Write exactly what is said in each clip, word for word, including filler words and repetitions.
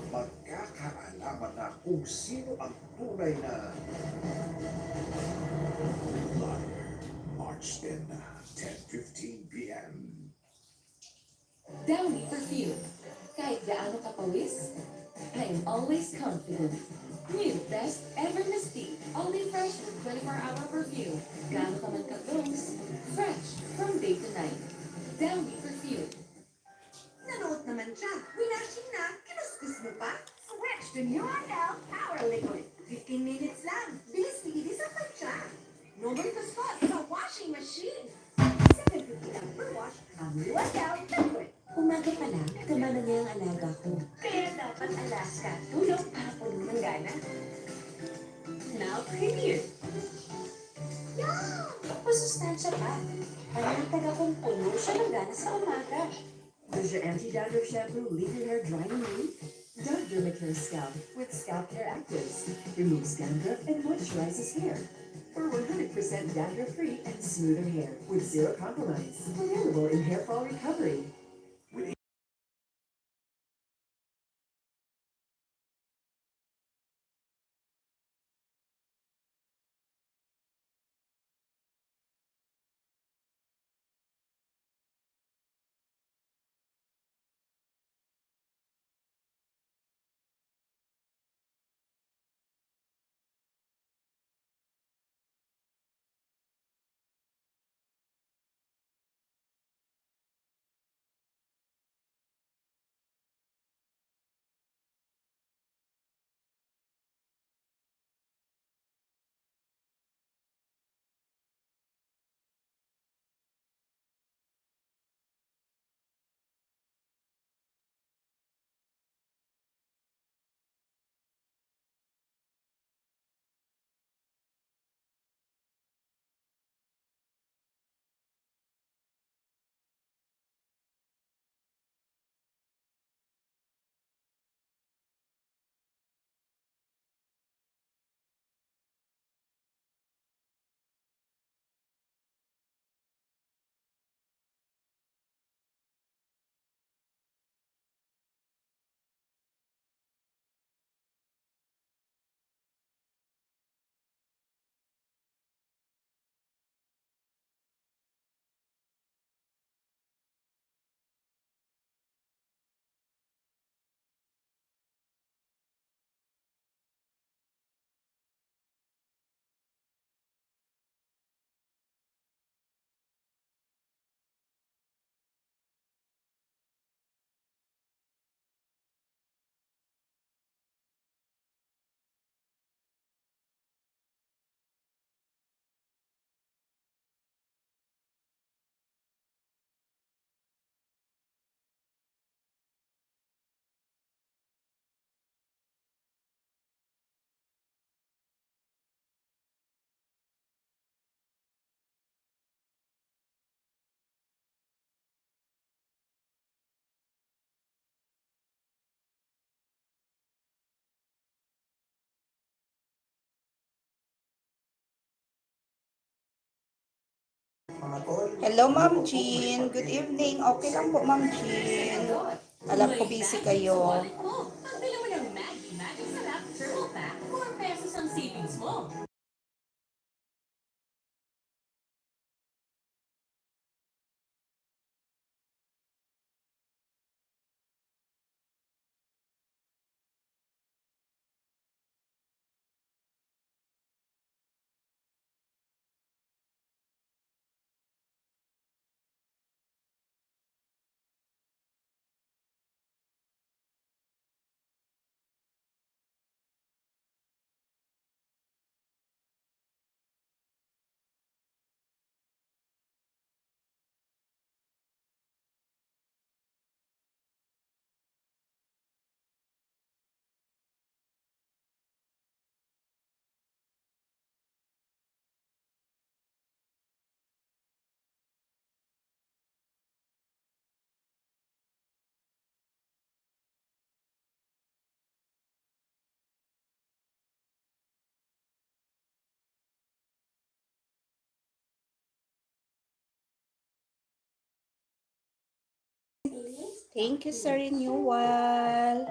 Magkakaalaman na kung sino ang tunay na liar. March ten, ten fifteen p m. Downy Perfume. Kahit gaano ka pawis, I am always confident. New Best Ever Mystique. Only fresh with twenty-four hour perfume. Gaano ka man ka-close, fresh from day to night. Downy Perfume. Nanuot naman siya. Winashing na, kinuskus mo pa? Switch to New Idol Power Liquid. Fifteen minutes lang. Bilis ni Ibis ang pagtsa. No more kuskus sa washing machine. Seven fifty lang per wash ang New Idol Liquid. Umaga pa lang, gama na niya ang alaga ko. Kaya dapat Alaska, tulog para puno ng gana. Now, clear. Yum! Masustansya pa. Panatag akong puno siya ng gana sa umaga. Does your anti-dandruff shampoo leave your hair dry and weak? Dove Dermacare Scalp with Scalp Care Actives removes dandruff and moisturizes hair for one hundred percent dandruff-free and smoother hair with zero compromise. Available in Hair Fall Recovery. Hello, Ma'am Jean. Good evening. Okay lang po, Ma'am Jean. Alam ko busy kayo. Pagdala mo ng Maggi Magic Sarap Triple Pack, four pesos ang savings mo. Thank you sa renewal.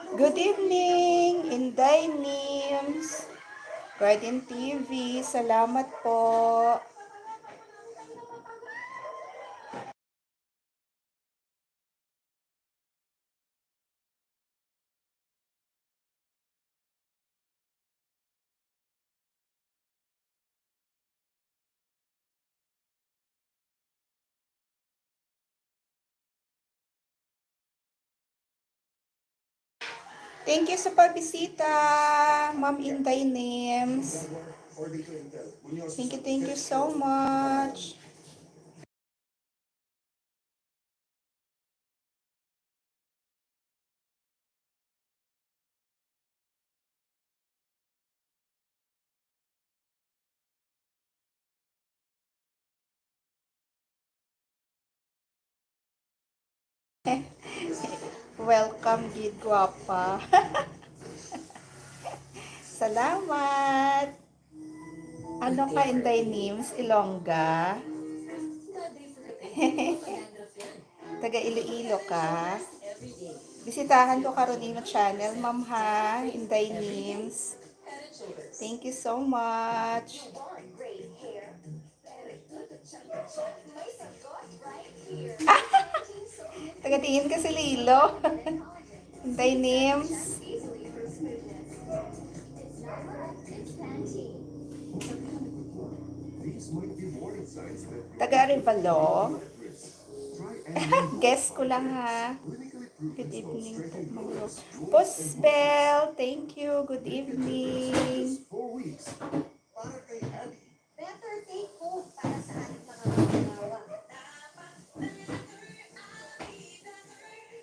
Good evening, Inday Nims. Garden T V, salamat po. Thank you sa pagbisita, Ma'am Inday Nims. Thank you, thank you so much. Welcome, gid, gwapa. Salamat. Ano ka, Inday Nims, Ilongga? Taga Iloilo ka? Bisitahan ko karon imo channel, ma'am, ha, Inday Nims. Thank you so much. Taga diin ka, Iloilo? Inday Nims. Taga Arevalo. Guess ko lang, ha. Good evening po, Ma'am Rose. Pusbel, thank you. Good evening. Better take home para sa ating mga manggagawa.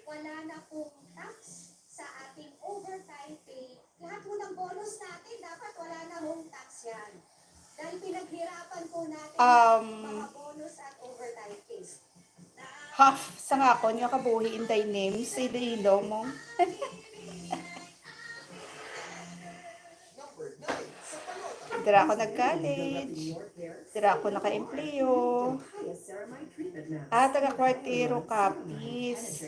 Wala na pong tax sa ating overtime pay. Lahat po ng bonus natin, dapat wala na hong tax yan. Dahil pinaghirapan po natin Um, mga bonus at overtime pays. Half sa nga akon nga kabuhi, Inday Nims, sa Iloilo mo. Dira ako nag-college. Dira ako naka-empleyo. Ah, taga Cuartero, Capiz.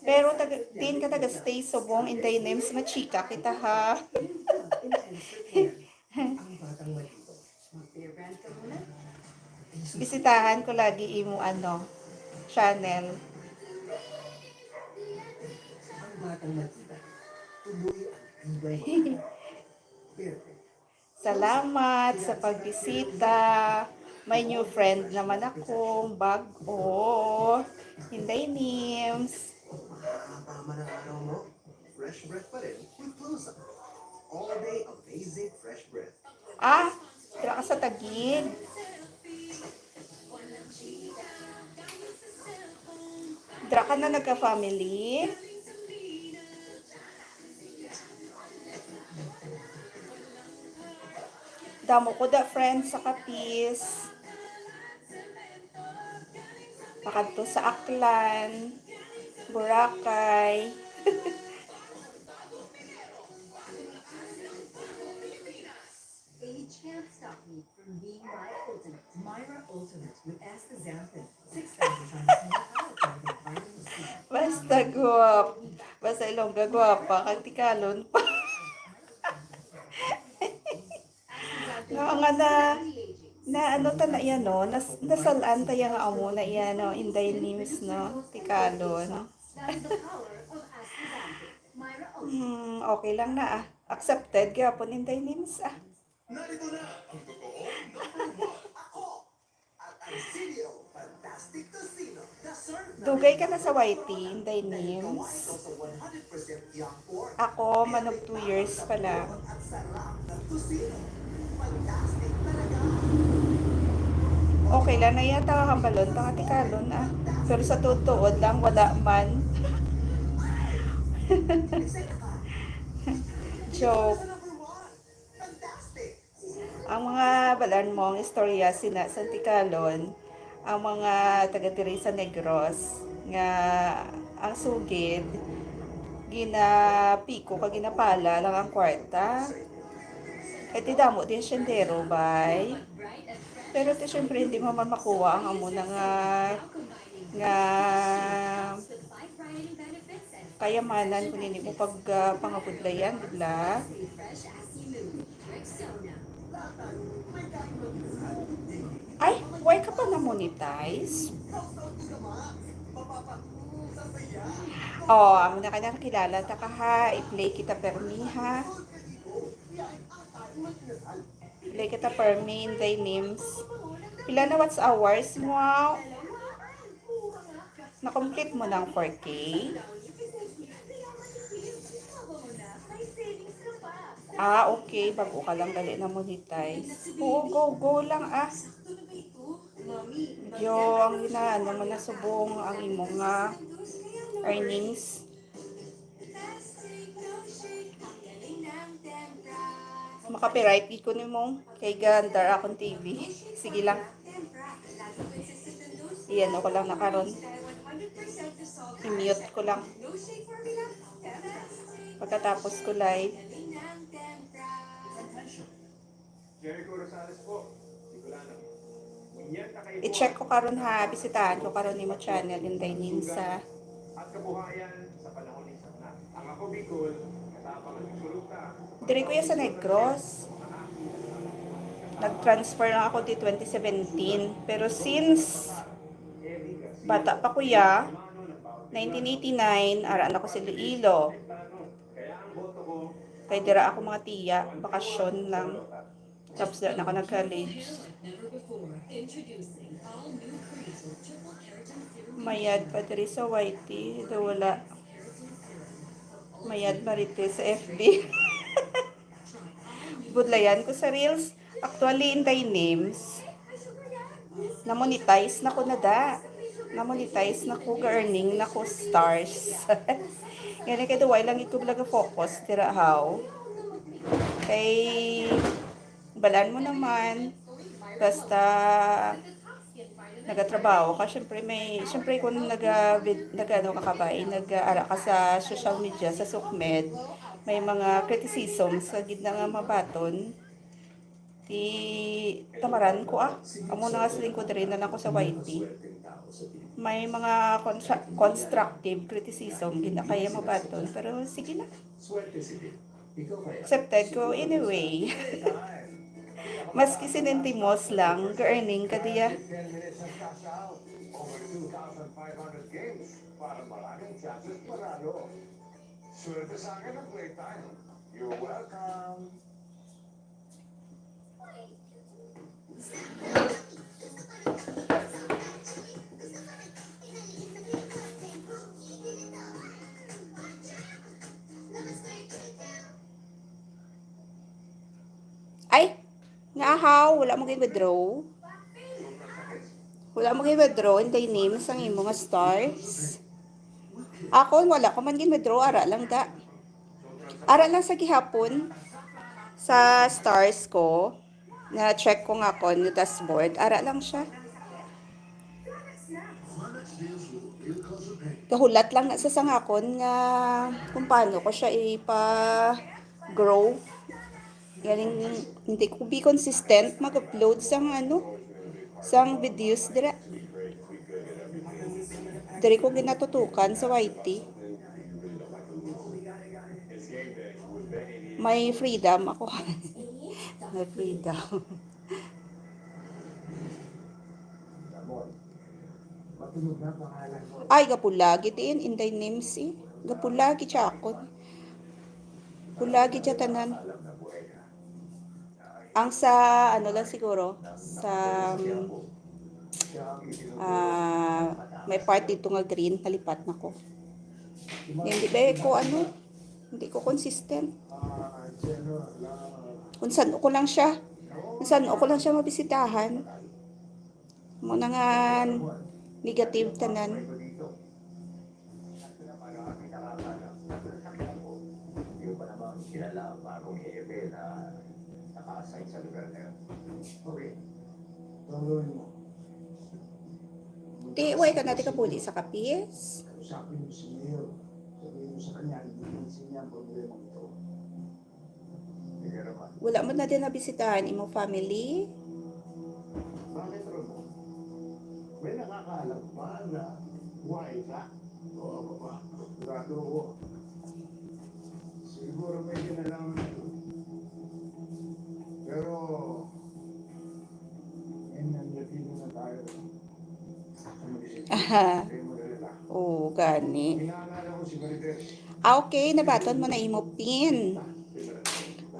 Pero taga, diin ka taga-stay, subong, Inday Nims, machika kita, ha? Bisitahan ko lagi imo, ano, channel. Salamat sa pagbisita. May new friend naman akong bag-o. Inday Nims. Mahaba man ang araw mo, fresh breath pa rin with Close Up. All day amazing fresh breath. Ah, dira ka sa Taguig. Dira ka na nagka-family. Damo ko da friends sa Capiz. Pakadto sa Aklan, Boracay. Age can't stop me from being my ultimate. Myra Ultimate with astaxanthin. Six thousand times more powerful than vitamin C. Basta guwap-, basta Ilongga, gwapa kag tikalon pa. Nga, nga na, na ano ta na iya, no? Nas-, nasalan ta iya nga amo na iya, no? Inday Nims, no? Tikalon. Hmm, okay lang na, ah. Accepted gyapon, Inday Nims, ah. Narito na ang totoo number one. Ako, at ang C D O Fantastic Tocino, the serve na Dugay ka na sa Y T, Inday Nims. Ako, manag two years pa lang. Okay lang na yata ang balon, tanga tikalon, ah. Pero sa tutuod lang, wala man. Joke. Ang mga balan mo ang istorya sina Santikalon, ang mga taga diri sa Negros, nga ang sugid, ginapiko kag ginapala lang ang kwarta. Kay ti damo din siyendero, bay. Pero ti, syempre, hindi mo man makuha ang amo na nga, nga Kayamanan ko nini mo pag, ah, pangabudlayan, di ba? Ay, why ka pa na-monetize? Oh, amo na ka nakilala ta ka ha. I-play kita permi ha. Play kita permi in thy names. Pila na watch hours mo? Na-complete mo ng four K? Ah, okay. Bago ka lang gali na-monetize. Oo, go, go lang ah. Yo, ang inaano mo na subong ang imo nga earnings. Makapiright gid ko nimo kay gandar akong T V. Sige lang. Iyan ko lang na karon. I-mute ko lang. Pagkatapos ko live. I-check ko karon ha, bisitahan ko karon nimo channel in thy names ha. Diri ko ya sa Negros. Nag-transfer lang ako di twenty seventeen. Pero since bata pa ko ya, nineteen eighty-nine, ara na ko sa Iloilo. Kay dira ako mga tiya, bakasyon lang. Tapos dira na ako nag-college. Mayad pa diri sa Y T, do wala. Mayad Marites sa F B. Budlayan ko sa reels. Actually, in thy names, na-monetize na ko na da. Na-monetize na ko, ga-earning na ko stars. Gani kay duway lang ito talaga focus, tira how. Kay, balaan mo naman, basta nagatrabaho ka, syempre may, syempre kung naga, nag-, ano ka kabay, nag-ara ka sa social media, sa SOCMED, may mga criticism sa gid na nga mabaton. Ti tamaran ko ah. Amo na nga siling ko diri na lang ko sa Y T. May mga constru-, constructive criticism, gid na kaya mabaton. Pero sige na. Accepted ko anyway. Maski sinentimos lang, ga-earning ka diya. Swerte sa akin ang playtime. You're welcome. Ay, nga ahaw, wala mo gin-withdraw. Wala mo gin-withdraw in thy name sang imo nga stars. Ako, wala ko man gin-withdraw, ara lang da. Ara lang sa gihapon sa stars ko, na-check ko nga akon nga dashboard. Ara lang siya. Gahulat lang na sa sangakon nga kung paano ko siya ipa-grow. Galing, hindi ko be consistent mag-upload sang ano, sang videos dira. Diri ko ginatutukan sa Y T. May freedom ako. May freedom. Ay, gapula gid in, in thy names, eh. Gapula gid siya ako. Pula gid siya tanan. Ang sa, ano lang siguro, sa, ah, may part dito nga green, nalipat na ko. Hindi ba ko, ano, hindi ko consistent. Kung san-o ko lang siya, kung san-o ko lang siya mabisitahan. Mo na nga negative tanan. Ti, way ka na ti kapuli sa kapis? Wala mo na din nabisitahan imo family? Bakit, Ramon? May nakakaalam ba na buhay ka? Oo, baba. Sigurado ko, siguro may kinalaman ito. Pero, ngayon, nandito na tayo. Aha. Oo, gani. Ah, okay, nabaton mo na imo pin.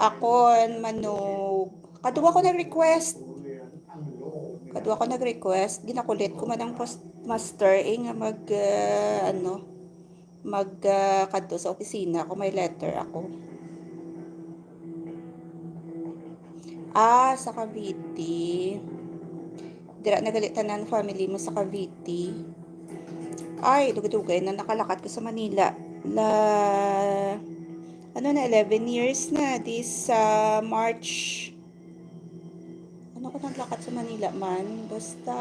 Akon, manog. Kadua ko nag-request. Kadua ko nag-request. Ginakulit ko man ang postmaster, eh, nga mag, ah, ano, mag, ah, kadto sa opisina kung may letter ako. Ah, sa Cavite. Dira na gali tanan family mo sa Cavite. Ay, dugay-dugay na nakalakat ko sa Manila. La, ano na, eleven years na. This, ah, March. Ano ko naglakat sa Manila man? Basta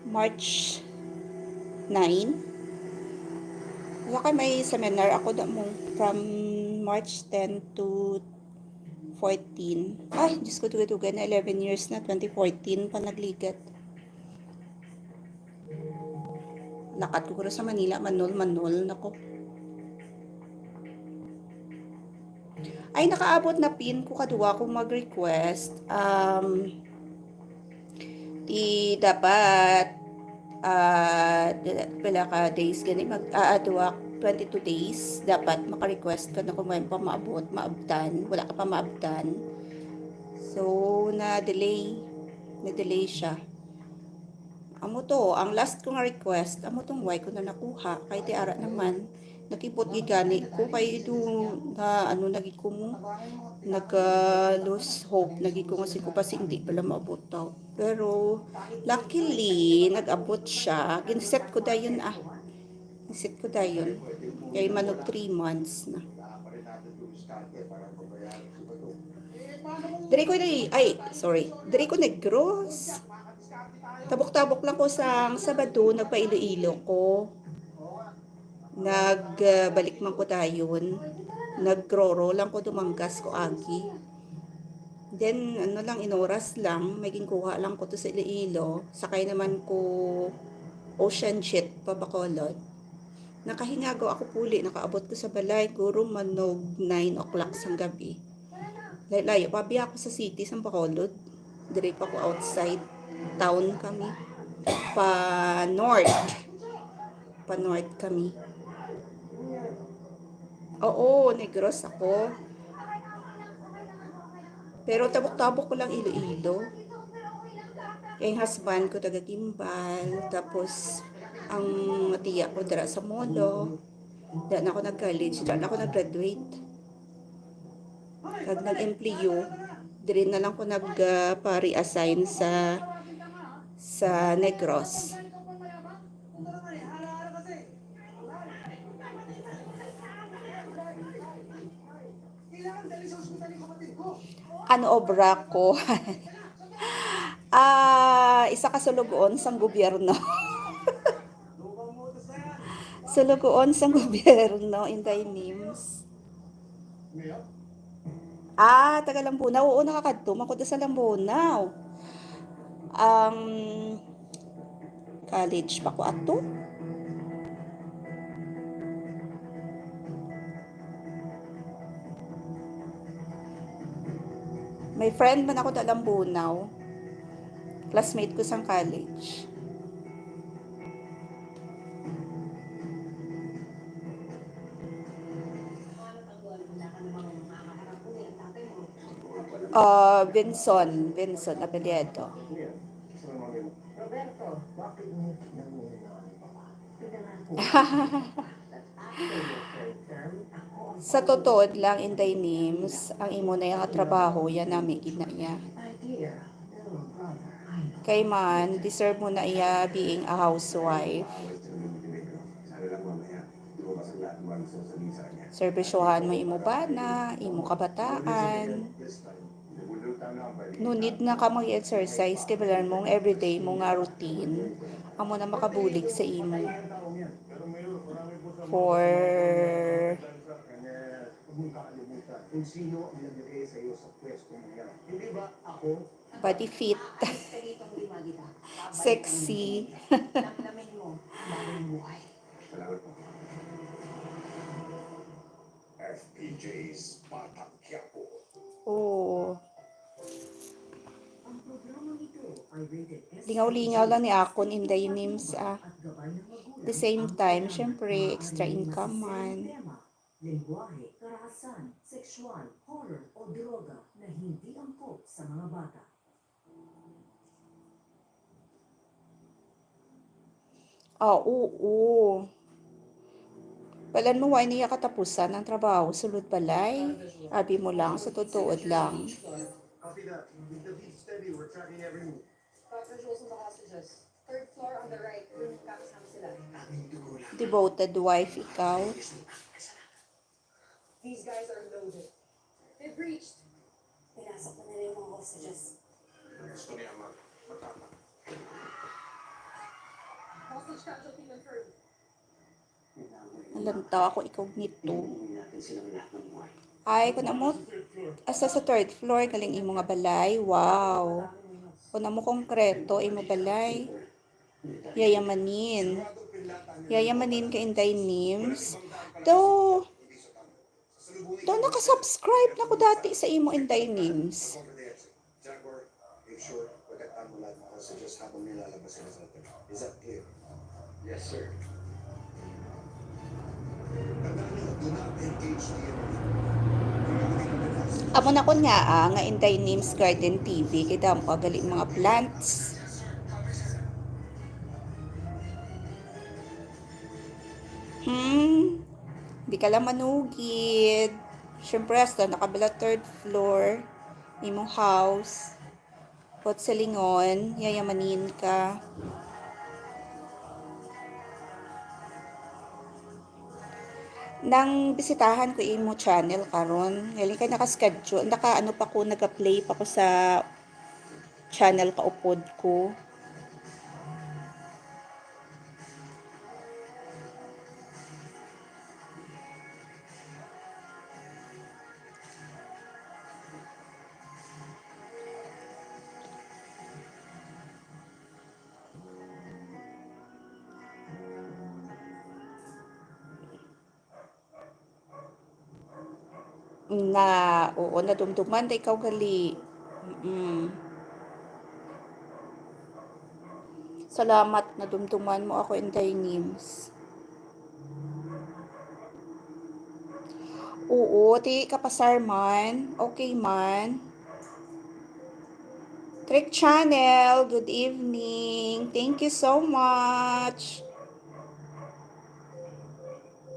March nine. Wala kay may seminar ako da mo from March ten to fourteen. Ay, Diyos ko, dugay-dugay na, eleven years na, twenty fourteen pa nagligat. Lakat ko guro sa Manila, manol, manol, nako. Ay, nakaabot na pin ko kadua ko mag-request. Um, di dapat, ah, di- pila ka days gani, mag, ah, ah, dua, twenty-two days, dapat maka-request ka na kung may pa maabot, maabtan. Wala ka pa maabtan. So, na-delay. Na-delay siya. Amo to, ang last ko nga request, amo tong why ko na nakuha. Kay ti ara naman, nakipot gid gani ko kay do nga ano, nagi ko mo, nag, ah, lose hope, nagi ko nga si ko pa hindi pala maabot daw. Pero luckily, nag-abot siya. Ginset ko dayon, ah. Ginset ko dayon. Kay manog three months na. Diri ko ni, ay, sorry. Diri ko Negros. Tabok-tabok lang ko sang Sabado, nagpa-Iloilo ko. Nagbalik man ko dayon. Nagroro lang ko, dumanggas ko agi. Then, ano lang, inoras lang, may ginkuha lang ko to sa Iloilo. Sakay naman ko ocean jet pa Bacolod. Nakahingago ako puli, nakaabot ko sa balay, guro manog nine o'clock sang gabi. Layo-layo pa biya ako sa city sang Bacolod. Diri pa ko outside town kami. Pa north. Pa north kami. Oo, Negros ako. Pero tabok-tabok ko lang Iloilo. Kay ang husband ko taga Guimbal, tapos ang tiya ko dira sa Molo. Dira na ako nag-college, dira na ako nag-graduate. Kag nag-empleyo, diri na lang ko nag, ah, pa-reassign sa, sa Negros. Ano obra ko? Ah, isa ka sulugoon sang gobyerno. Sulugoon sang gobyerno, Inday Nims. Ah, taga Lambunao. Oo, nakakadto man ko sa Lambunao. Ang college pa ko ato. May friend man ako sa Lambunao. Classmate ko sang college. Ah, Vinson, Vinson apelyido. Sa totoo lang, Inday Nims, ang imo na nga trabaho, yan nami gid na iya. Kay man, deserve mo na iya being a housewife. Serbisyohan mo imo bana, imo kabataan. No need na ka mag-exercise, kay balan mong everyday mo nga routine, amo na makabulig sa imo for body fit, sexy. Salamat po. Oo. Lingaw-lingaw lang ni akon, Inday Nims, ah. The same time, syempre, extra income man. Lengguwahe, karahasan, sexual, horror, o droga na hindi angkop sa mga bata. Ah, oo. Balaan mo, wa niya katapusan ang trabaho sulod balay. Abi mo lang, sa tutuod lang. Copy that. With the beat steady, we're tracking every move. Papa Jules and the hostages. Third floor on the right, yung kapisang sila. Devoted wife ikaw. These guys are loaded. They breached. Pinasok na nila yung mga hostages. Gusto niya mag-, matama. Hostage casualty confirmed. Alam ta ako ikaw nito. Ay, kung amo, asa sa third floor, galing imo nga balay. Wow. Kung amo konkreto, imo balay. Yayamanin. Yayamanin ka, Inday Nims. Though, though nakasubscribe na ko dati sa imo, Inday Nims. Jaguar, make sure pagkatapos mo lahat ng messages habang nilalabas sila sa hotel. Is that clear? Yes, sir. Tandaan niyo, do not engage the enemy. Amo na kon nga, ah, nga Inday Nims Garden T V, kay damo ka gali mga plants. Hmm, di ka lang manugid. Siyempre, hasta nakabala third floor, imong house. Pot sa lingon, yayamanin ka. Nang bisitahan ko imo channel karon, galing kay naka-schedule, naka ano pa ko, nag-play pa ko sa channel kaupod ko. Na, oo, nadumduman da ikaw gali. Mm. Salamat, nadumduman mo ako, Inday Nims. Oo, ti kapasar man. Okay man. Trick Channel, good evening. Thank you so much.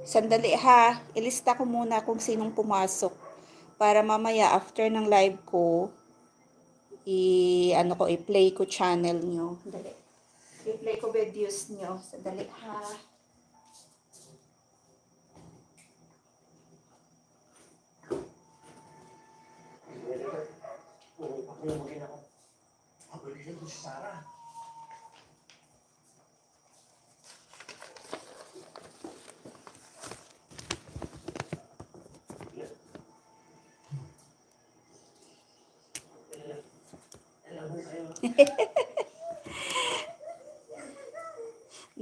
Sandali ha, ilista ko muna kung sinong pumasok para mamaya after ng live ko, i-, ano ko, i-play ko channel nyo. Dali. I-play ko videos nyo. Sandali ha.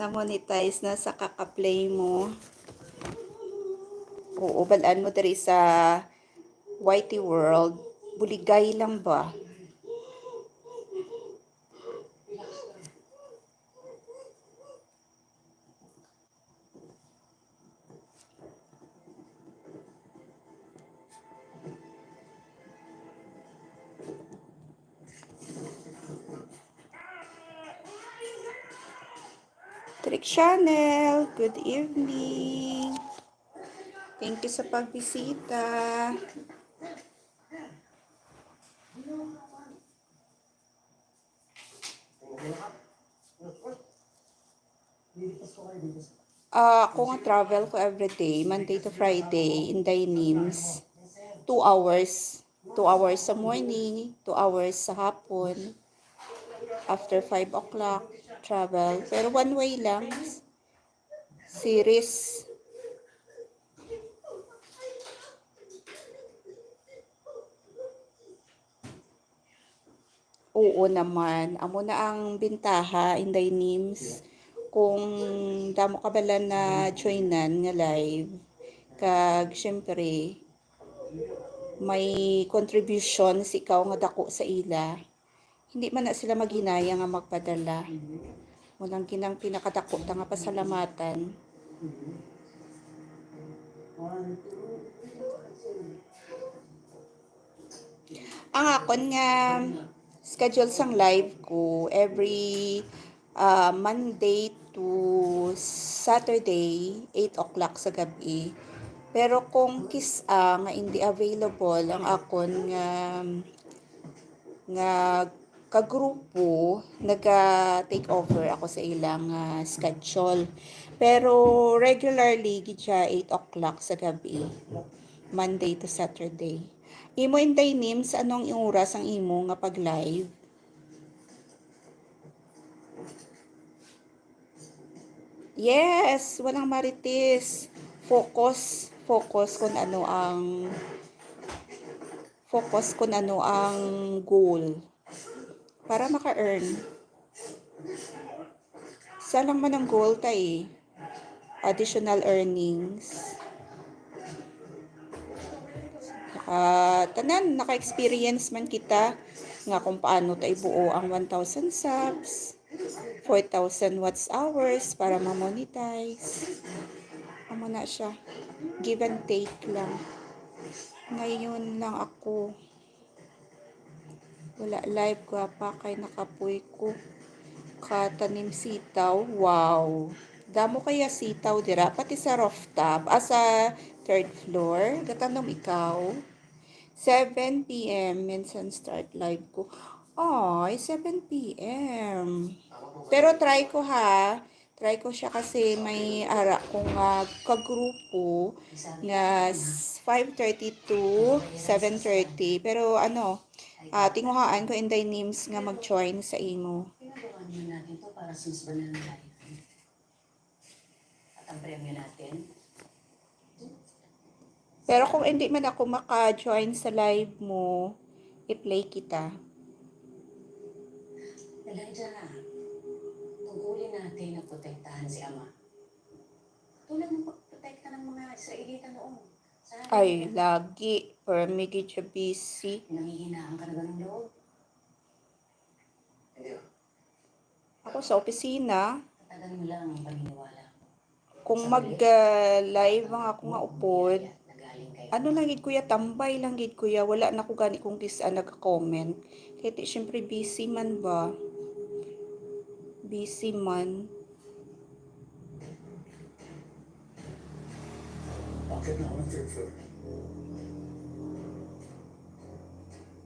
Na-monetize na sa kaka-play mo. Oo, balaan mo diri sa Y T World. Buligay lang ba? Trick Channel, good evening. Thank you sa pagbisita. Ah, ako nga travel ko everyday, Monday to Friday, Inday Nims. Two hours. Two hours sa morning, two hours sa hapon. After five o'clock, travel. Pero one way lang. Series. Oo naman. Amo na ang bintaha, Inday Nims. Kung damo ka bala na joinan nga live, Kag, syempre, may contribution si ikaw nga dako sa ila. Hindi man na sila maghinaya nga magpadala. Mo lang ginang pinakadako ta nga pasalamatan. Ang akon nga schedule sang live ko every, ah, Monday to Saturday, eight o'clock sa gabi. Pero kung kis-a nga hindi available ang akon nga, nga kagrupo, naga-take over ako sa ilang, ah, schedule. Pero regularly gid siya eight o'clock sa gabi, Monday to Saturday. Imo, Inday Nims, anong oras ang imo nga pag-live? Yes, walang marites. Focus, focus kung ano ang, focus kung ano ang goal para maka-earn. Sa lang man ang goal ta eh. Additional earnings. Ah, tanan, naka-experience man kita nga kung paano ta ibuo ang one thousand subs, four thousand watch hours para ma-monetize. Amo na siya. Give and take lang. Ngayon lang ako. Wala live, gwapa, kay nakapoy ko. Katanim sitaw. Wow. Damo kaya sitaw dira, pati sa rooftop, ah, sa third floor. Gatanom ikaw. Seven p m minsan start live ko. Ay, seven p m. Pero try ko ha. Try ko siya kasi may ara ko nga kagrupo nga s-, five thirty to seven thirty. Pero ano, ah, tinguhaan ko Inday Nims nga mag-join sa imo. Ginagawa naman natin to para sa mas banal na layanan. At ang premyo natin, Pero kung hindi man ako maka-join sa live mo, i-play kita. Elijah, tungkulin natin na protektahan si Ama. Tulad ng pagprotekta ng mga Israelita noon. Sana Ay, lagi. Permi gid siya busy. Nanghihinaan ka na ba ng loob? Hindi ah. Ako sa opisina. Tagal mo lang ang paniniwala mo. Kung mag, ah, live ang ako nga upod, ano lang gid, kuya, tambay lang gid, kuya. Wala na ko gani kung kis-a nag-comment. Kay ti, syempre, busy man ba? Busy man. Bakit na ako ng third floor?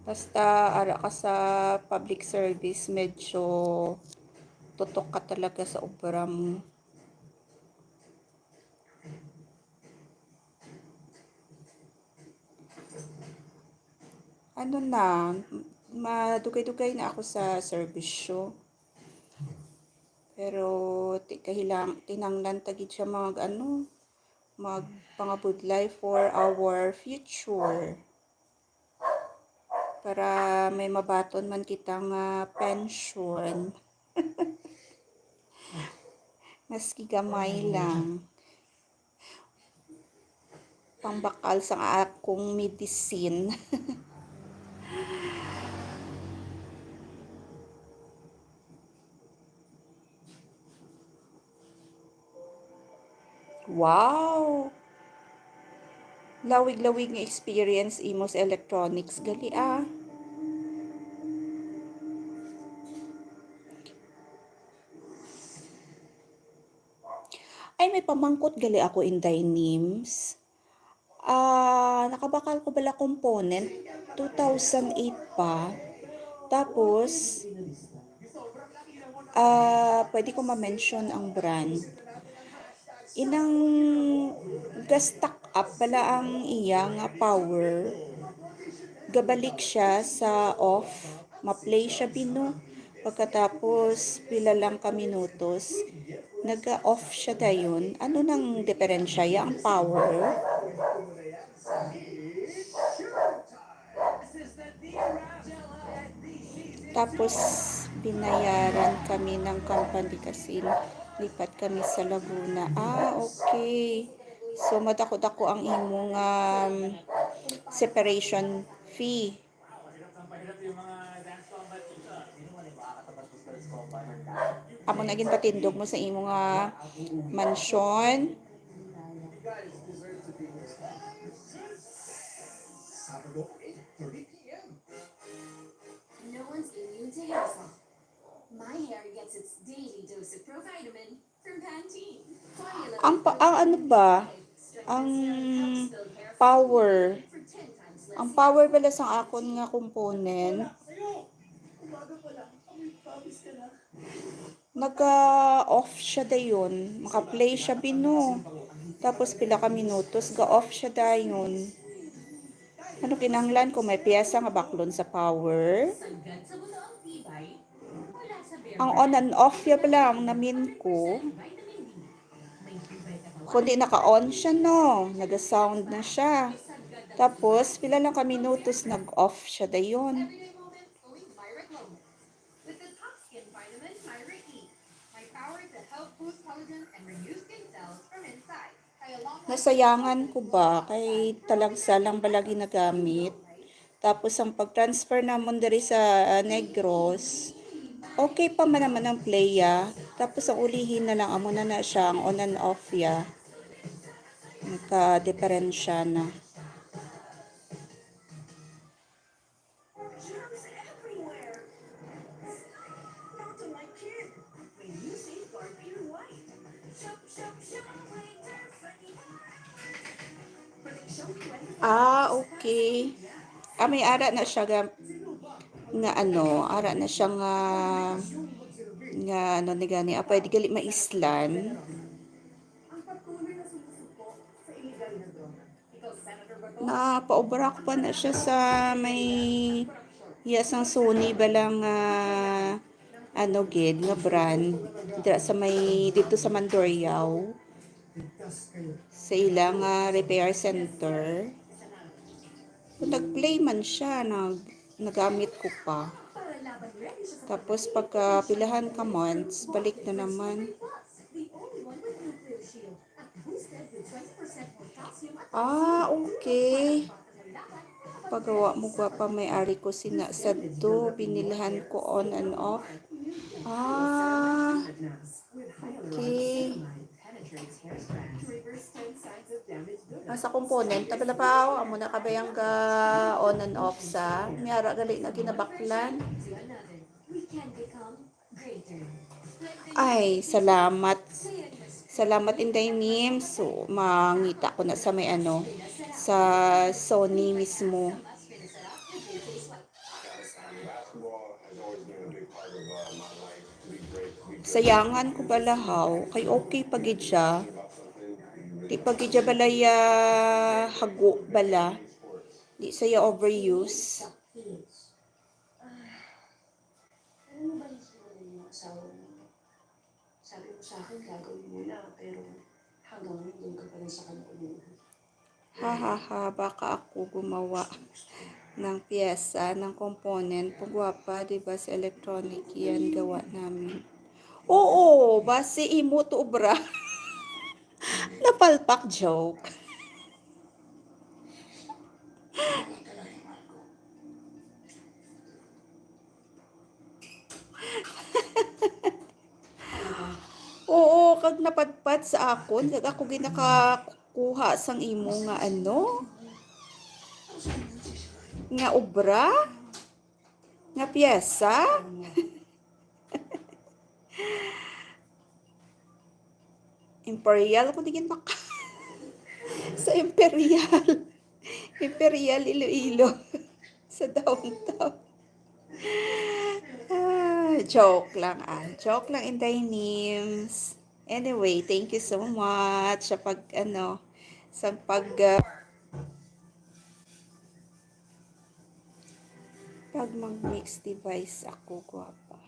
Basta ara ka sa public service, medyo tutok ka talaga sa obra mo. Ano na, madugay-dugay na ako sa serbisyo. Pero ti-, kahilang-, kinahanglan ta gid siya mag, ano, magpangabudlay for our future. Para may mabaton man kita nga pensyon. Maski gamay lang. Pangbakal sa akong medicine. Wow! Lawig-lawig nga experience imo sa electronics gali, ah. Ay, may pamangkot gali ako, Inday Nims. Ah, nakabakal ko bala component two thousand eight pa. Tapos, ah, pwede ko ma-mention ang brand. Inang ga-stuck up bala ang iya nga power. Gabalik siya sa off, ma-play siya bino. Pagkatapos, pila lang ka minutos, naga-off siya dayon. Ano nang diferensya? Ya ang power? Tapos, binayaran kami ng company kasi lipat kami sa Laguna. Ah, okay. So, madako-dako ang imong, um, separation fee. Amo na ginpatindog mo sa imo nga mansyon. No one's immune to hair fall. My hair gets its daily dose of provitamin from Pantene. Ang pa, ang ano ba? Ang power. Ang power pala sa akon nga component. Nag-off siya dayon. Maka-play siya, bino. Tapos pila ka minutos, ga-off siya dayon. Ano kinahanglan ko? May piyesa nga baklon sa power. Ang on and off ya pala ang namin ko. Kundi naka-on siya, no? Naga-sound na siya. Tapos, pila lang ka minutos, nag-off siya dayon. With the top skin vitamin, Myra E. My power to help boost collagen and renew skin cells from inside. Nasayangan ko ba kay talagsa lang bala ginagamit. Tapos ang pag-transfer namon diri sa, ah, Negros, okay pa man naman ang play, ah. Tapos ang ulihi na lang, amo na na siya, ang on and off, ya. Nagka-diferensya na. Ah, okay. Ah, may ara na siya ga, nga ano, ara na siya nga, nga ano ni gani, ah, pwede gali maislan. Napaubra ko pa na siya sa may, iya sang Sony ba lang, ah, ano gid nga brand, dira sa may, dito sa Mandurriao, sa ilang, ah, repair center. Kung nag-play man siya, nag-, nagamit ko pa. Tapos pagka pilahan ka months, balik na naman. Ah, okay. Pagawa mo, gwapa, may ari ko sina sadto, binilhan ko on and off. Ah, okay. Ang sa component, tabalapaw, amo na kabayang ga on and off sa, may ara gali na ginabaklan. Ay, salamat. Salamat, Inday Nims. So, mangita ko na sa may ano, sa Sony mismo. Sayangan ko bala, haw, kay okay pa gid siya. Di pa gid siya bala ya hago bala. Di siya overuse. Ano mo ba yung sinabi ng asawa mo? Sabi mo sa akin, gagawin mo na, pero hanggang ngayon doon ka pa rin sa kanya umuuwi. Ha, ha, ha, baka ako gumawa ng piyesa, ng component. Pagwapa, di ba, sa electronic yan, gawa namin. Oo, basi imo to, obra. Napalpak, joke. Oo, kag napadpad sa akon, kag ako ginakakuha sang imo nga ano? Nga obra? Nga piyesa? Imperial, ako di gid maka-, sa Imperial. Imperial, Iloilo. Sa downtown. Ah, joke lang, ah. Joke lang, Inday Nims. Anyway, thank you so much sa pag, ano, sa pag, ah, pag mag-mix device ako, gwapa.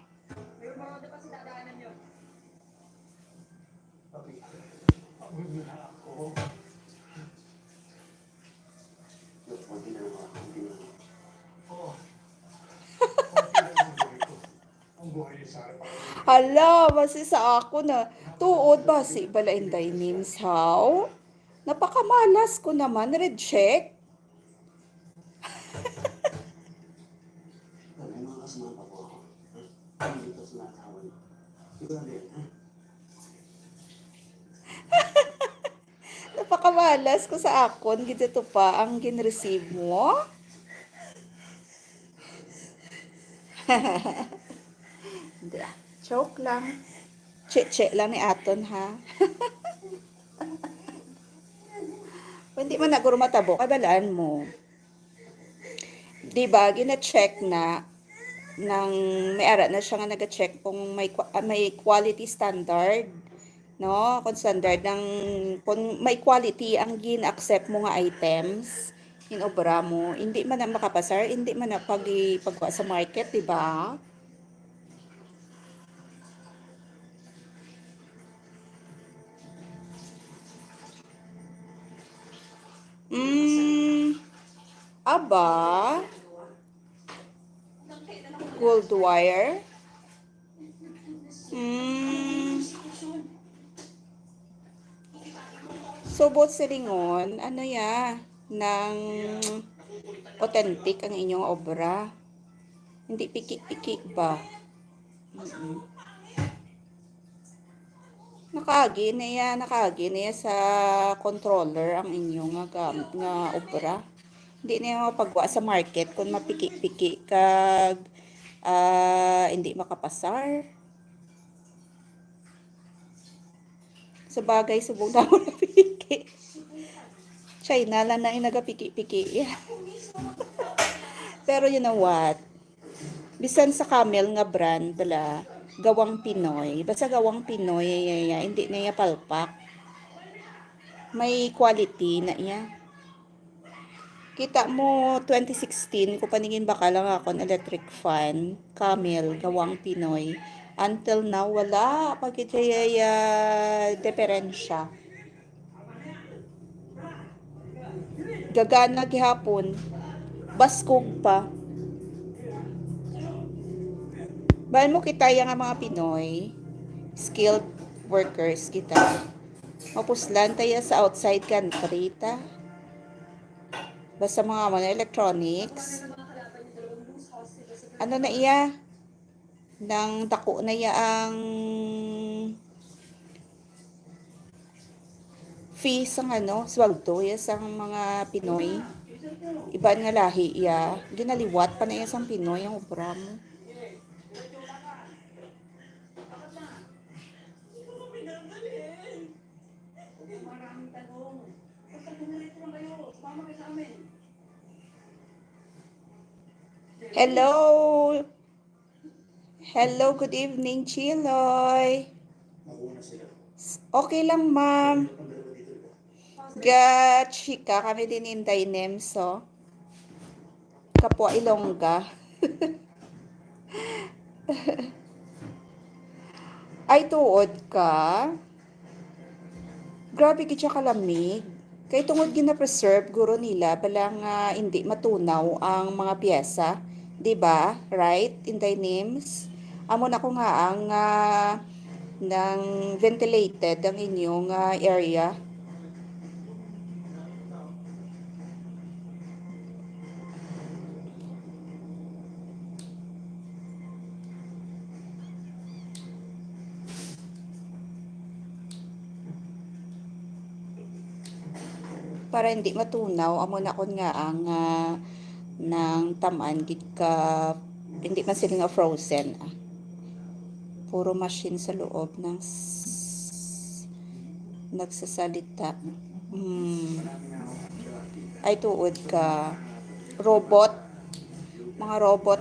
Hala, basi sa ako na. Tuod, basi bala, Inday Nims, haw? Napakamalas ko naman, reject. Napakamalas ko sa akon, gid ito pa ang gin-receive mo. Hindi ah. Joke lang. Che-che lang ni aton, ha? Hindi man na guro matabo, kabalaan mo. Di ba, gina-check na nang may ara na siya nga naga-check kung may kwa-, ah, may quality standard, no? Kung standard ng, kung may quality ang gin-accept mo nga items, in obra mo, hindi man na makapasar, hindi man na pag-, pagkuha sa market, di ba? Mm, aba, gold wire. Mm. Subot silingon, ano ya, nang authentic ang inyong obra. Hindi piki-piki ba? Mm-mm. Nakaagi na iya, nakaagi na iya sa controller ang inyo nga gam-, nga obra. Hindi na iya mapagwa sa market kung mapiki-piki kag, ah, hindi makapasar. Sa bagay, subong na ako napiki. China lang na yung nagapiki-piki. Pero you know what? Bisan sa Camel nga brand, bala, gawang Pinoy. Basta gawang Pinoy, ya, ya, ya, hindi na iya palpak. May quality na iya. Kita mo, twenty sixteen, ko paningin baka lang akon electric fan, Camel, gawang Pinoy. Until now, wala pa gid siya, ya, diferensya. Gagana gihapon. Baskog pa. Bahan mo kita ya nga mga Pinoy, skilled workers kita. Mapuslan tayo sa outside country ta. Basta mga, mga electronics. Ano na iya? Nang dako na iya ang fee sang ano, sweldo ya sang mga Pinoy. Iban nga lahi iya, ginaliwat pa na iya sang Pinoy ang obra mo. Hello. Hello, good evening, Chiloy. S-, okay lang, ma'am. Gachika kami din, Inday Nems, oh. Kapwa Ilongga. Ay, tuod ka? Grabe gid siya kalamig. Kay tungod gina-preserve guro nila, bala nga indi matunaw ang mga piyesa, di ba? Right, Inday Nims? Amo na ko nga ang, ah, nang ventilated ang inyong, ah, area. Para hindi matunaw, amo na kon nga ang, ah, nang tam-an gid ka, hindi man sila nga frozen, ah. Puro machine sa loob ng s-, nagsasalita. Hmm. Ay, tuod ka. Robot. Mga robot.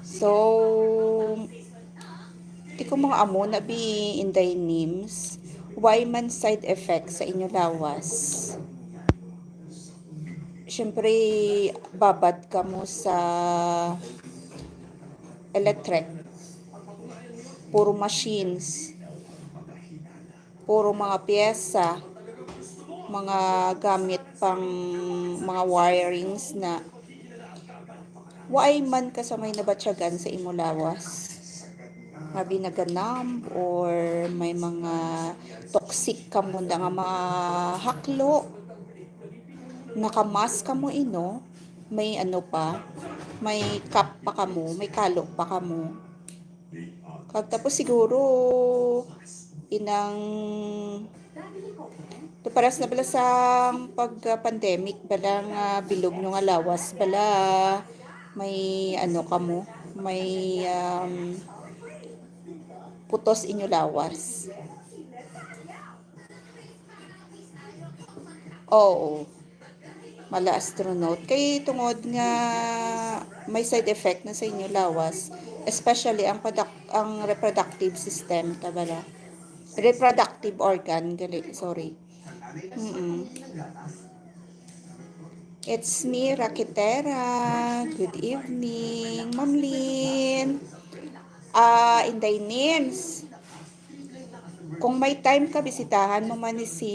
So, di ko mga amo na bi, Inday Nims. Why man side effect sa inyo lawas? Siyempre, babad ka mo sa electric. Puro machines. Puro mga pyesa, mga gamit pang mga wirings na. Waay man ka sa may nabatyagan sa imo lawas. nga binaganam or may mga toxic kamo na nga mga haklo, naka-mask kamo, ino, may ano pa, may cap pa kamo, may kalo pa kamo. Kag tapos siguro inang to paras na bala sa pag-pandemic bala nga bilog nyo nga lawas bala may ano kamo, may um, putos inyo lawas. Oo. Mala astronaut. Kay tungod nga may side effect na sa inyo lawas, especially ang product, ang reproductive system, ta bala. Reproductive organ, gali, sorry. Mm-mm. It's me, Rakitera. Good evening, Ma'am Lynn. Ah, Inday Nims. Kung may time ka, bisitahan mo man ni si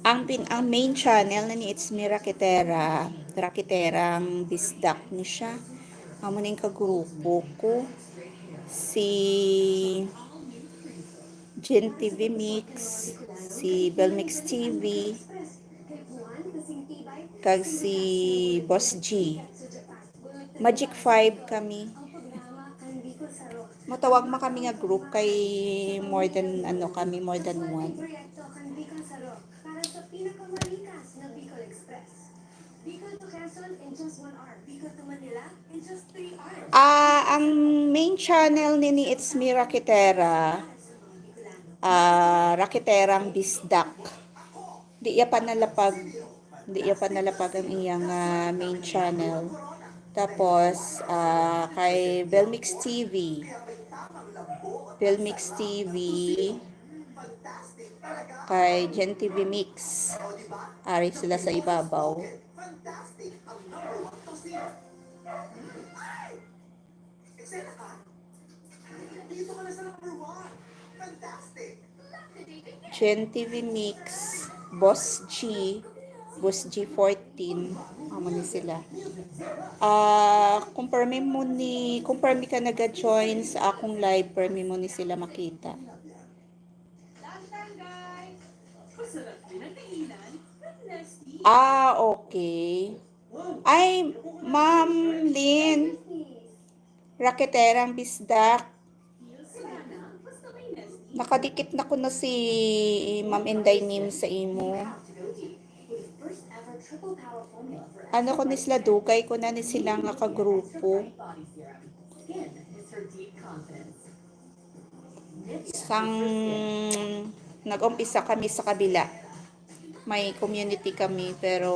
ang pin ang main channel na ni It's Me Rakitera. Rakiterang bisdak ni siya. Amo ning kagrupo ko. Si Gen T V Mix, si Belmix T V, kag si Boss G. Magic five kami. Matawag man kami nga group kay more than, ano, kami, more than one. Ah, ang main channel nini, It's Me Rakitera. Ah, Rakiterang Bisdak. Di iya pa nalapag, di iya pa nalapag ang iyang, ah, main channel. Tapos, ah, kay Belmix T V. Belmix T V. Kay Gen T V Mix. Ari sila sa ibabaw. Gen T V Mix, Boss G, Boss G fourteen, amo ni sila. Ah, kung permi mo ni, kung permi ka naga-join sa akong live, permi mo ni sila makita. Ah, okay. Ay, Ma'am Lynn, Rakiterang Bisdak. Nakadikit na ko na si Ma'am Inday Nim sa imo. Ano ko ni sila, dugay ko na ni sila nga kagrupo. Sang nag-umpisa kami sa kabila, may community kami, pero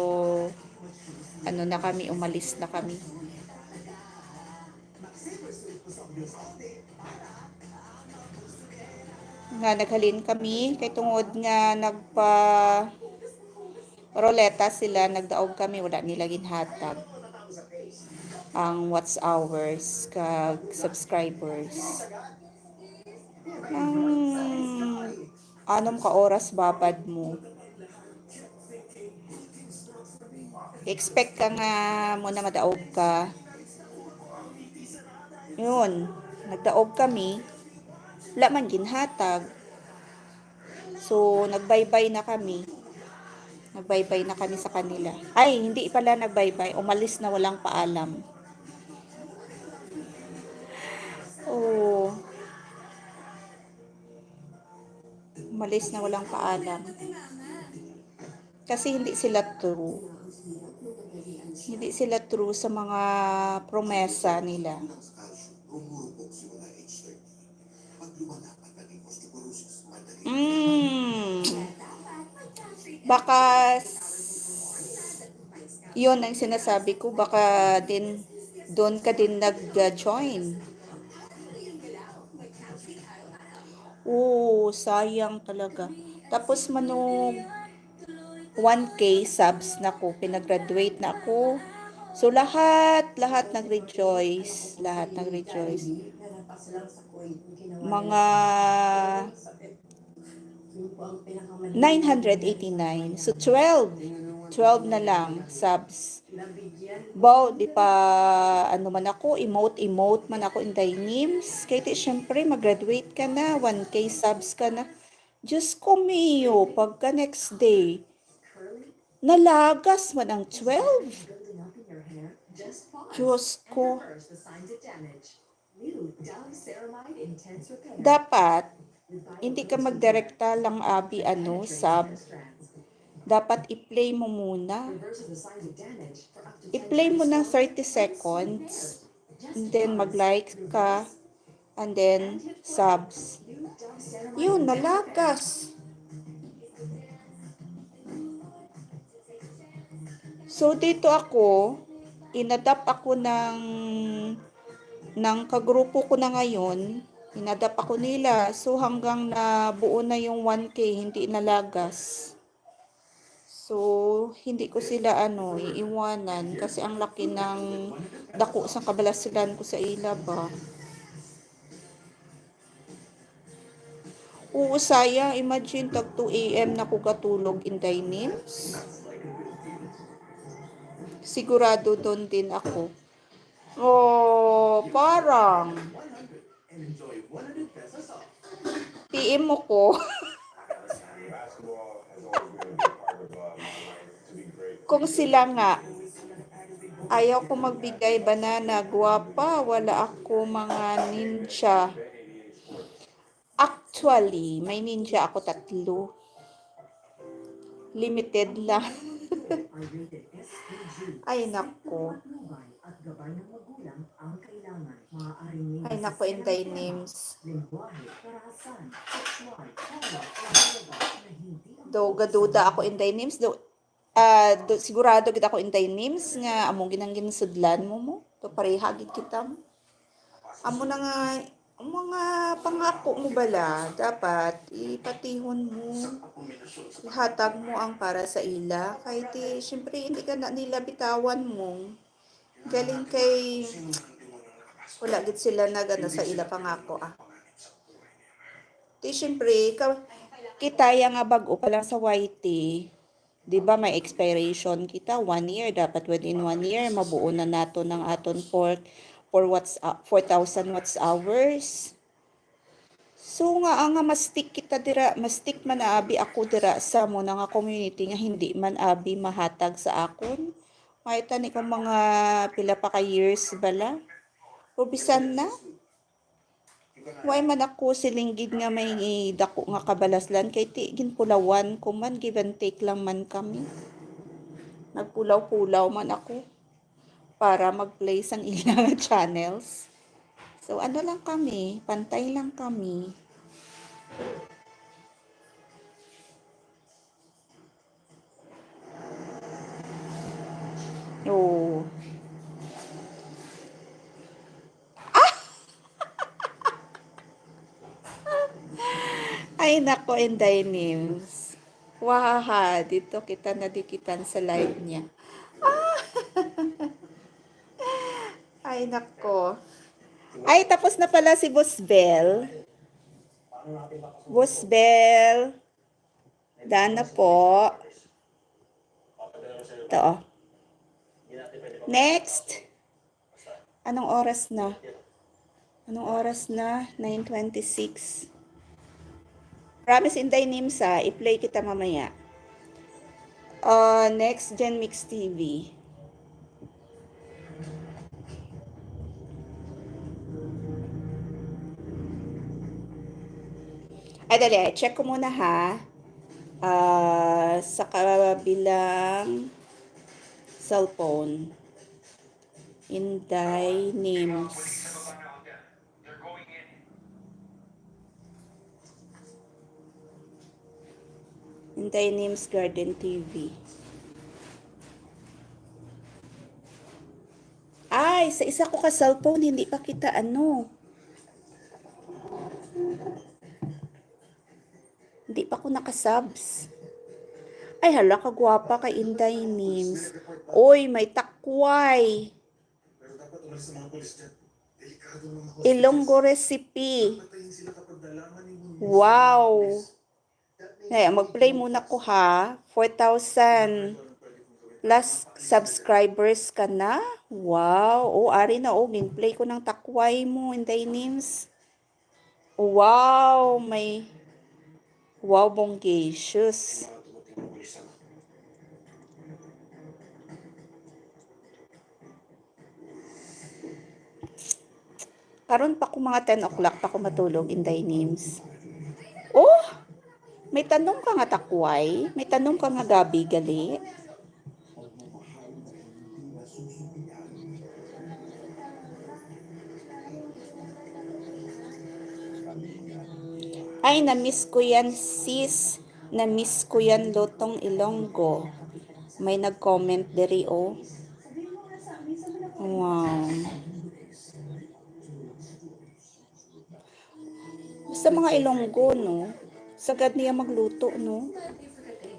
ano na kami, umalis na kami. Nga naghalin kami kay tungod nga nagpa ruleta sila, nagdaog kami, wala nila ginhatag ang watch hours kag subscribers. Ang anom ka oras babad mo. Expect ka nga mo na madaog ka. Yun, nagdaog kami. Wala man ginhatag. So, nagbaybay na kami. Nagbaybay na kami sa kanila. Ay, hindi pala nagbaybay. Umalis na walang paalam. Oo. Umalis na walang paalam. Kasi hindi sila true. Hindi sila true sa mga promesa nila. Mm. Baka s- yun ang sinasabi ko, baka din doon ka din nag-join. Oo, sayang talaga. Tapos manog one K subs na ko, pinag-graduate na ako. So lahat, lahat nag-rejoice, lahat nag-rejoice. Mga nine hundred eighty-nine. So twelve. Twelve na lang subs. Baw, di pa, ano man ako, emote, emote man ako, Inday Nims. Kay ti, syempre, mag-graduate ka na, one K subs ka na. Diyos ko, Mio, pagka next day, nalagas man ang twelve. Diyos ko. Dapat, hindi ka magdirekta lang, abi, ano, sub. Dapat i-play mo muna. I-play mo ng thirty seconds. And then, mag-like ka. And then, subs. Yun, nalagas. So, dito ako, inadapt ako ng, ng kagrupo ko na ngayon. Inadapt ako nila. So, hanggang na buo na yung one K, hindi nalagas. So, hindi ko sila, ano, iiwanan kasi ang laki ng dako sa kabalasilan ko sa ila ba. Oo, sayang. Imagine, tag two A M na ko gatulog, Inday Nims. Sigurado doon din ako. Oh, parang. P M mo ko. Kung sila nga, ayaw ko magbigay banana, guwapa, wala ako mga ninja. Actually, may ninja ako tatlo. Limited lang. Ay, nako. Ay, nako, Inday Nims. Do, gaduda ako, Inday Nims. Do, ah, do, sigurado gid ako, Inday Nims, nga amo gid ang ginsudlan mo mo. To, pareha gid kita mo. Amo na nga, ang mga pangako mo bala, dapat ipatihon mo, ihatag mo ang para sa ila. Kay ti, syempre, hindi ka na nila bitawan mo. Galing kay, wala gid sila nag-ano sa ila pangako, ah. Ti, syempre, ka, kita ya nga bag-o pa lang sa Y T, di ba, may expiration kita, one year, dapat within one year, mabuo na nato ng aton for, for what's, uh, four thousand watts hours. So nga, ah, nga mastik kita dira, mastik man abi ako dira sa mo na nga community nga hindi man abi mahatag sa akon. May tani kung mga pila pa ka years bala. O bisan na. Why man ako silinggid nga may dako nga kabalaslan kay ti ginpulawan ko man, give and take lang man kami. Nagpulaw-pulaw man ako para mag-play sang ila nga channels. So, ano lang kami, pantay lang kami. Oh. Ay, nako, Inday Nims. Wahaha, dito kita nadikitan sa live niya. Ay, nako. Ay, tapos na pala si Boss Bell. Boss Bell. Daan na po. Ito, oh. Next. Anong oras na? Anong oras na? Nine twenty-six. Promise, Inday Nims, ah. I-play kita mamaya. Uh, next Gen Mix T V. Ay, dali. Check ko muna, ha. Ah, sa kabilang cellphone. Inday Nims. Inday Nims Garden T V. Ay, sa isa ko ka cellphone, hindi pa kita ano. Hindi pa ko nakasubs. Ay, hala, kagwapa kay Inday Nims. Oy, may takway. Ilonggo recipe. Wow. Ngayon, mag-play muna ko ha. Four thousand. plus subscribers ka na. Wow. O, ari na, o, gin-play ko ng takway mo, Inday Nims. Wow, may, wow, bonggacious. Karon pa ko mga ten o'clock pa ko matulog, Inday Nims. Oh, may tanom ka nga takway? May tanom ka nga gabi gali? Ay, na-miss ko yan, sis. Na-miss ko yan, lutong Ilonggo. May nag-comment diri, oh. Wow. Basta mga Ilonggo, no? Sagad niya magluto, no?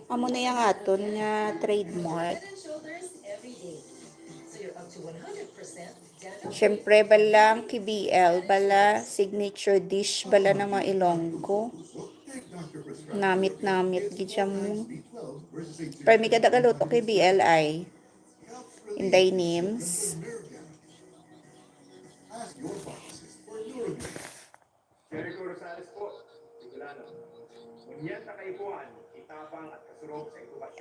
Amo na yang aton nga trademark. Siyempre, bala ang K B L, bala signature dish, bala ng mga Ilonggo. Namit-namit, gid siya mo. Pero may kada galuto K B L ay. Inday Nims.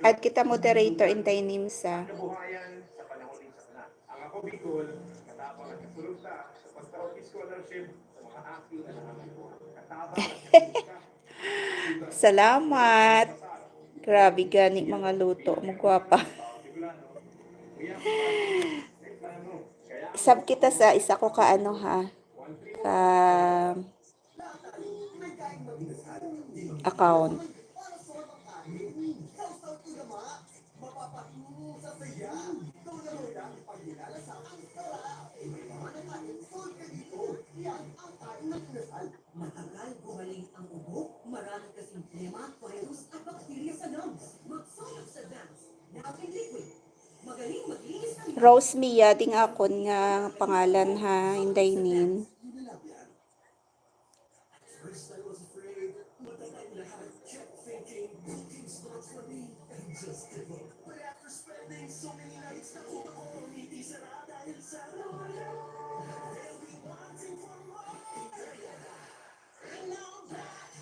At kita moderator, Inday Nims, ah. Salamat. Grabe gani mga luto mo, gwapa. Sab kita sa isa ko ka ano, ha, ka account. Matagal gumaling ang ubo, marami kasing plema, virus at bakterya sa lungs. Mag-Solex Advance, now in liquid. Magaling maglinis ng Rose Mia ding akon nga pangalan, ha, Inday Nin. First I was afraid, but then I laughed, kept thinking, "Booking spots for me, and just give up." But after spending so many nights, nakuha ko ang ngiti sara dahil sa Lola. They'll be wanting for more. And now I'm back.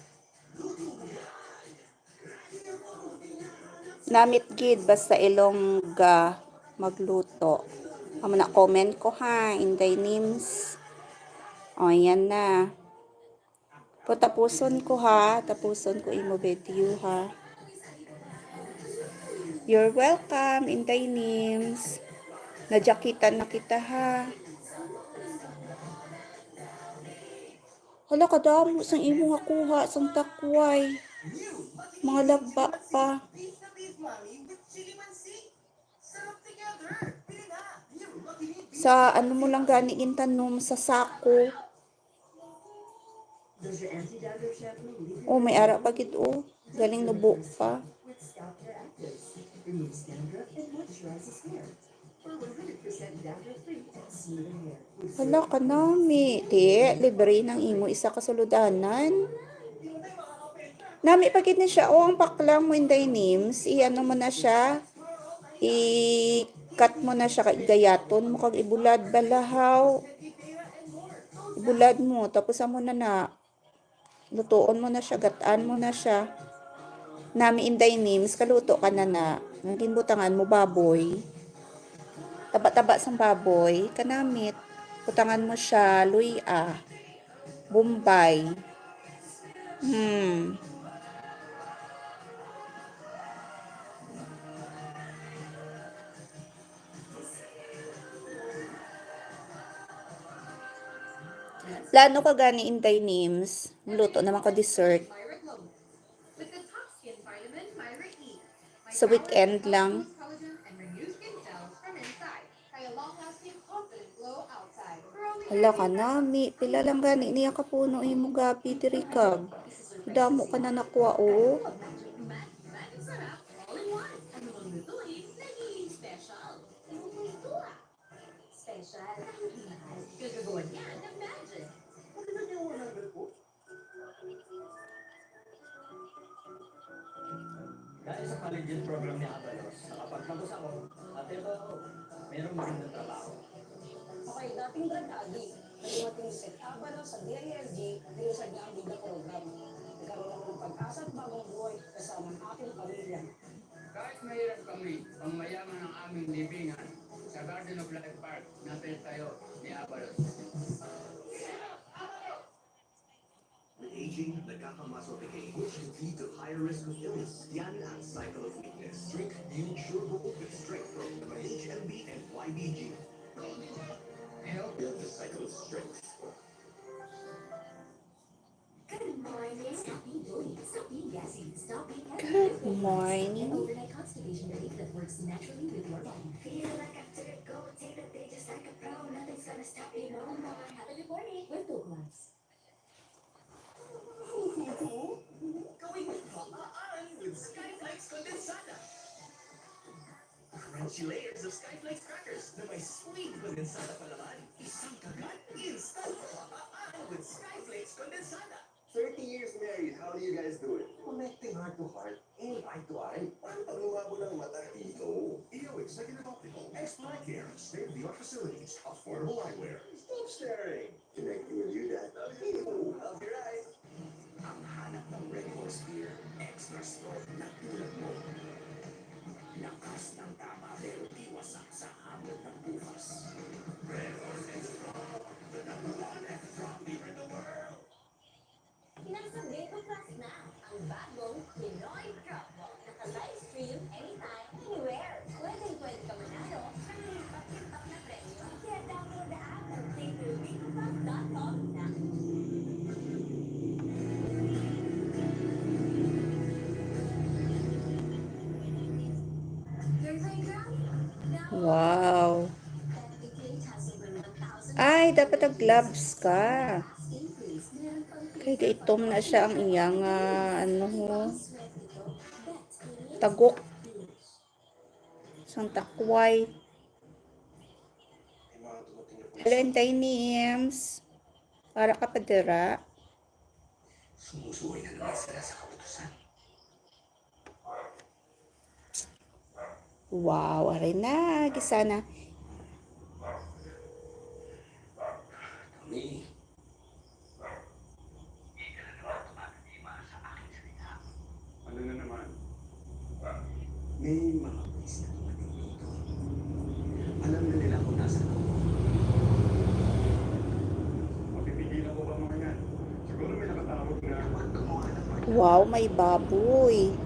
Luto na. Namit gid basta Ilongga magluto. Amo na, comment ko ha, Inday Nims. O, yan na. Pero tapuson ko ha, tapuson ko imo video ha. You're welcome, Inday Nims. Nadyakitan na kita ha. Hala, kadamo sang imo nga kuha sang takway. Mga lagba pa. Sa ano mo lang gani gintanom, sa sako. Oh, may ara pa gid, oh. Galing nubo pa. Hala ka nami. Ti, libre nang imo isa ka suludanan. Nami pa gid ni siya. Oh, ang paklang mo, Inday Nims. I-ano mo na siya. I-cut mo na siya. Kay gayaton mo kag ibulad balahaw. Ibulad mo. Tapos amo na na. Lutuon mo na siya, gatan mo na siya. Nami, Inday Nims, kaluto ka na na. Ang ginbutangan mo baboy. Taba-taba sang baboy, kanamit. Butangan mo siya, luya, bombay. Hmm. Plano ko gani, Inday Nims, luto naman ko dessert. Sa weekend lang. Hala ka nami, pila lang gani niya ka puno imo gabi diri kag. Damo ka na nakuha, oh. Special ang mahal. Kagagawa niya ng magic. Dahil sa paligid Program ni Abalos. Nakapagtapos ako. At ito ako. Merong magandang trabaho. Ako'y dating drug addict na dumating si Abalos sa D I L G dahil sa Gambuda program. Nagkaroon ako ng pag-asa at bagong buhay kasama ang aking pamilya. Kahit mahirap kami, pangmayaman ang aming libingan sa Garden of Life Park na pinatayo ni Abalos. Aging, nagkaka-muscle decay, which can lead to higher risk of illness. Yan ang cycle of weakness. Drink New Turbo Open Strength Pro by H M B and Y B G. Help build the cycle of strength. Good morning. Stop being lazy. Stop being heavy. Good morning. An overnight constipation relief that works naturally with your body. Feel like I'm to go take a day just like a pro. Nothing's gonna stop you no more. Have a good morning with Douglas. Gawing pamaan with Skyflakes Kondensada. Crunchy layers of Skyflakes crackers na may sweet kondensada palaman. Isang kagat, instant pamaan with Skyflakes Kondensada. Thirty years married, how do you guys do it? Connecting heart to heart and eye to eye. Parang pag lumabo ng mata, ikaw. E O Executive Optical, X-Ply Care, state-of-the-art facilities, affordable eyewear. Stop staring. Connecting with you, Dad. I'll be right. Ang hanap ng Red Horse Beer, extra strong na tulad mo. Lakas ng tama pero di wasak sa hamon ng bukas. Red Horse Extra, the number one extra beer in the world. Nasa Beko Plus na ang bagong Pinoy Crop Walk. Naka-live stream anytime, anywhere. Pwedeng pwede ka manalo sa mga iba't ibang na premyo. Kaya download the app or play through beko plus dot com na. Wow. Ay, dapat nag-gloves ka. Kay gaitom na siya ang iyang, ah, ano, tagok. Sang takway. Hello, Inday Nims. Para ka pa dira? Sumusuway na naman sila sa kautusan. Wow, aray na, gisa na. Kami, di ka na naman tumatagima sa aking salita. Ano na naman? May mga pulis na dumating dito. Alam na nila kung nasaan ako. Mapipigilan ko ba mga yan? Siguro may nakatawag na. Dapat gumawa ng paraan. Wow, may baboy.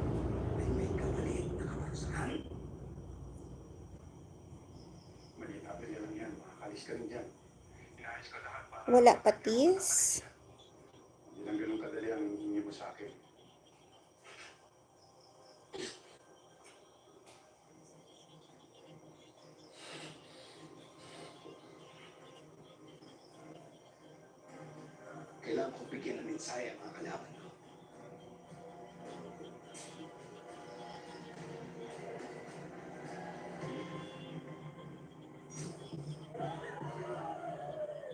Ay, may kapalit na kaparusahan. Maliit na aperya lang yan. Makakalis ka rin dyan. Inayos ko lahat para. Wala patis? Hindi lang ganun kadali ang hinihingi mo sa akin. Kailangan kong bigyan ng mensahe ang mga kalaban ko.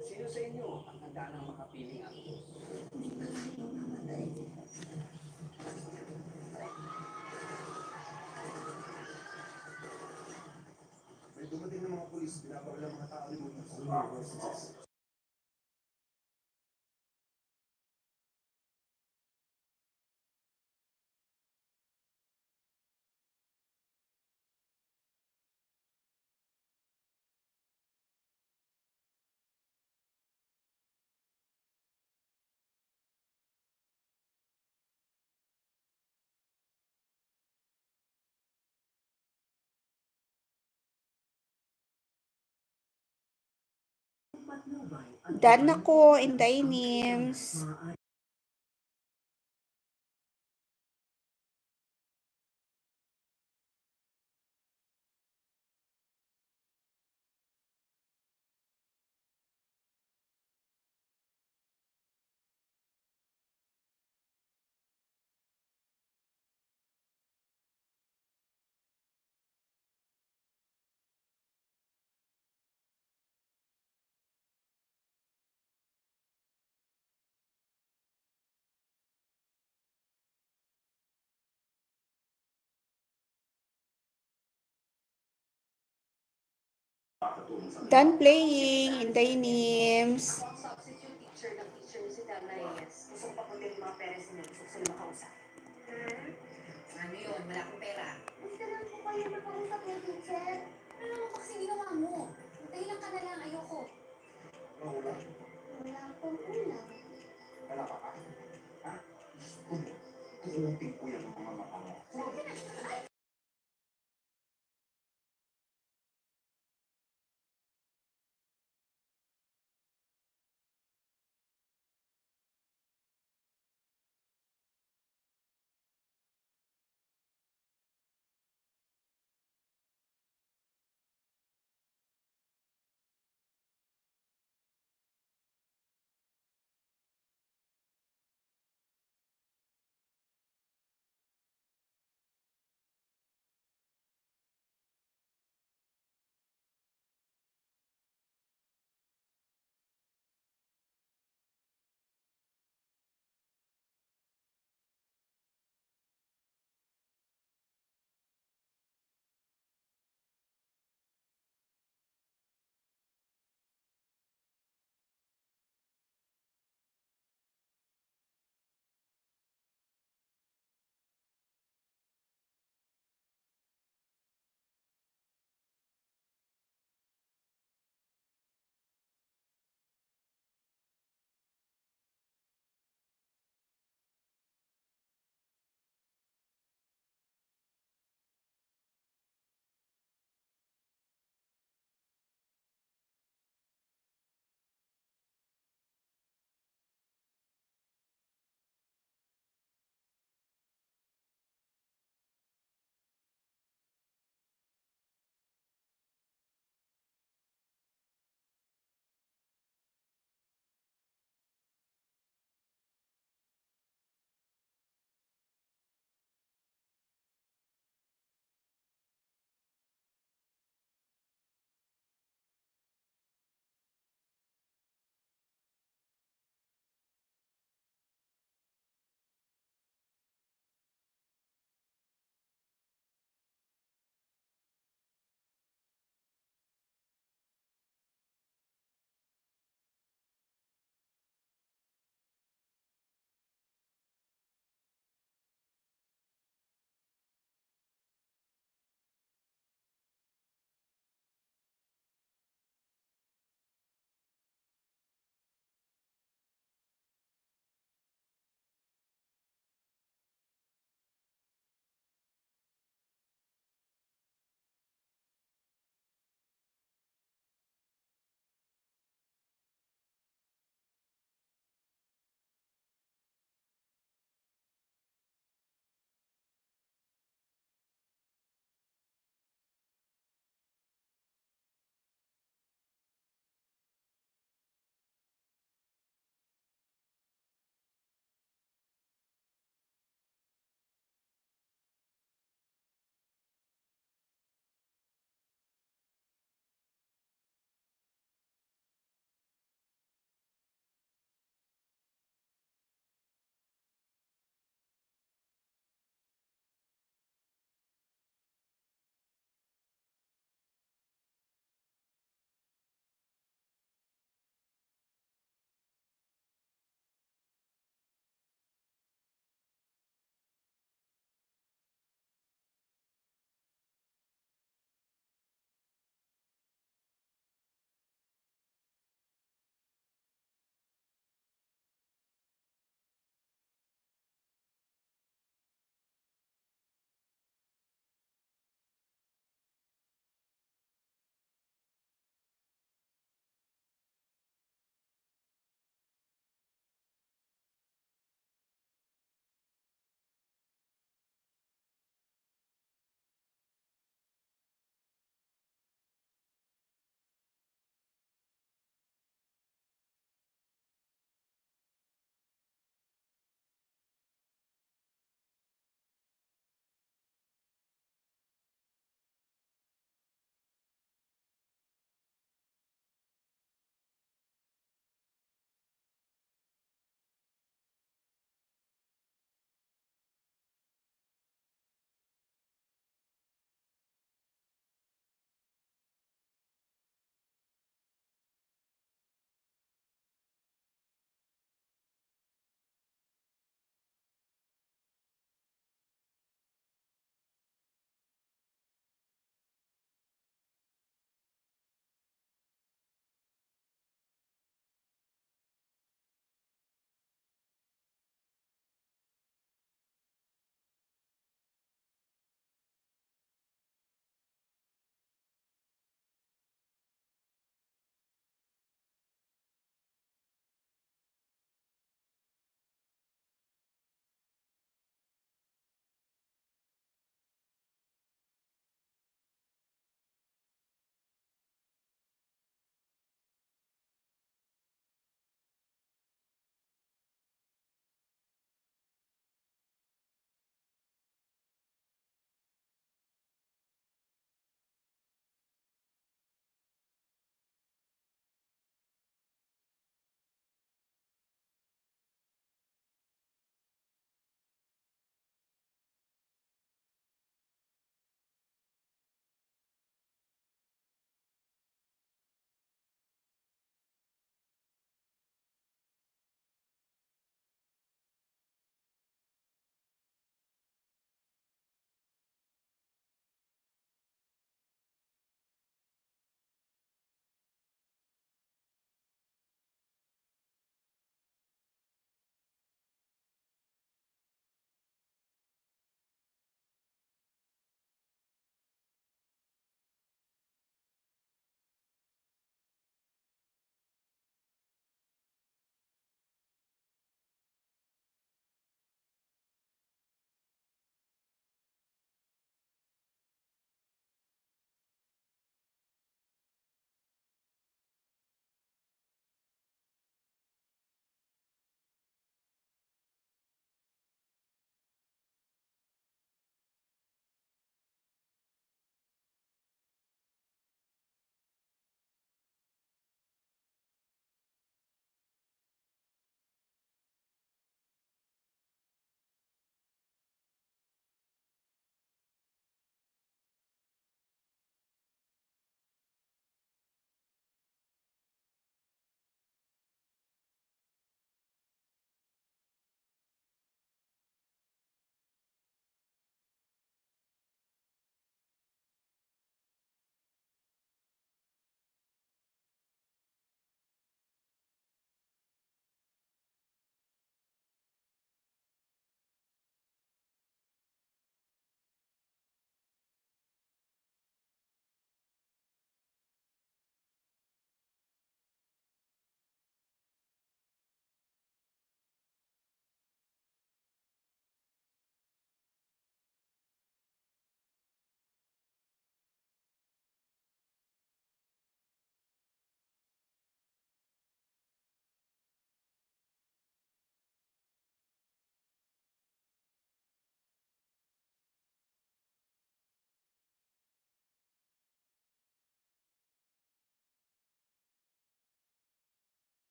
Sino sa inyo ang handa nang makapiling ang Diyos? May dumating na mga pulis, binabaril ang mga tao ni Munoz. Done na ko, Inday Nims. Done playing, Inday Nims. Ano yun? Wala akong pera. Gusto lang po kayo makausap ng teacher. Ano naman ba kasi ginawa mo? Magdahilan ka na lang. Ayoko. Wala pong ulam. Wala pa ka? Ha? Diyos ko, kukutin ko yung mga mata mo.